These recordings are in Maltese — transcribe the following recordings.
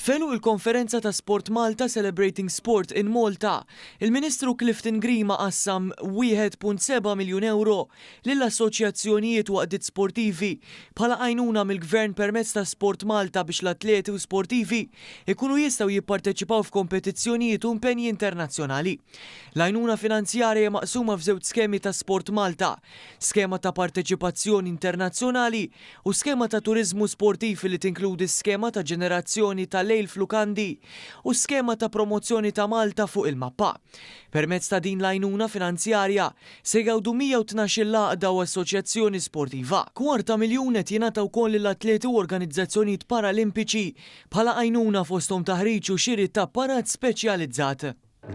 F'għeluq il-konferenza ta' Sport Malta Celebrating Sport in Malta, il-Ministru Clifton Grima qassam 1.7 miljun ewro lil assoċjazzjonijiet u għaqdiet sportivi bħala għajnuna mill-Gvern permezz ta' Sport Malta biex l-atleti u sportivi jkunu jistgħu jipparteċipaw f'kompetizzjonijiet u impenji internazzjonali. L-għajnuna finanzjarja hija maqsuma f'żewġ skemi ta' Sport Malta, skema ta' parteċipazzjoni internazzjonali u skema ta' turiżmu sportiv li tinkludi skema ta' ġenerazzjoni ta' lejl f'lukandi u skema ta' promozzjoni ta' Malta fuq il-mappa. Permezz ta' din l-għajnuna finanzjarja se jgawdu 112-il għaqda u assoċjazzjoni sportiva. Kwarta miljun qed jingħata wkoll lil atleti u organizzazzjonijiet paralimpiċi bħala għajnuna fosthom taħriġ u xiri ta' apparat speċjalizzat.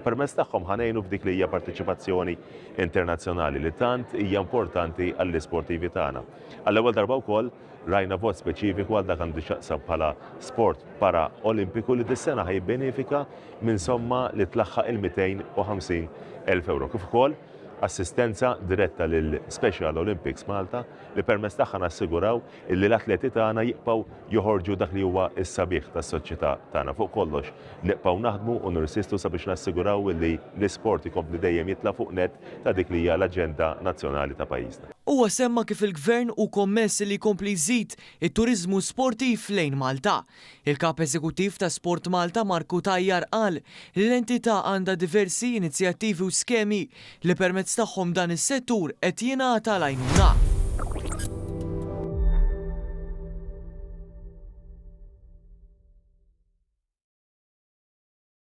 Permezz tagħhom ħa ngħinu f'dik li hija parteċipazzjoni internazzjonali li tant hija importanti għall-isportivi tagħna. Għall-ewwel darba wkoll rajna vot speċifiku għal dak għandu x'jaqsam bħala sport para olimpiku li dis-sena ħa jibbenefika minn somma li tlaħħaq il-250 elf ewro. Kif ukoll assistenza diretta lil Special Olympics Malta li permezz tagħha nassiguraw illi l-atleti tagħna jibqgħu joħorġu dak li huwa s-sabiħ tas-soċjetà tagħna. Fuq kollox, nibqgħu naħdmu u nirsistu sabiex nassiguraw illi l-isport ikompli dejjem jitla' fuq nett ta' dik li hija l-aġenda nazzjonali ta' pajjiżna. Huwa semma kif il-Gvern hu kommess li jkompli jżid it-turiżmu sportiv lejn Malta. Il-Kap Eżekuttiv ta' Sport Malta Mark Cutajar qal li l-entità għandha diversi inizjattivi u skemi li permezz tagħhom dan is-settur qed jingħata l-għajnuna.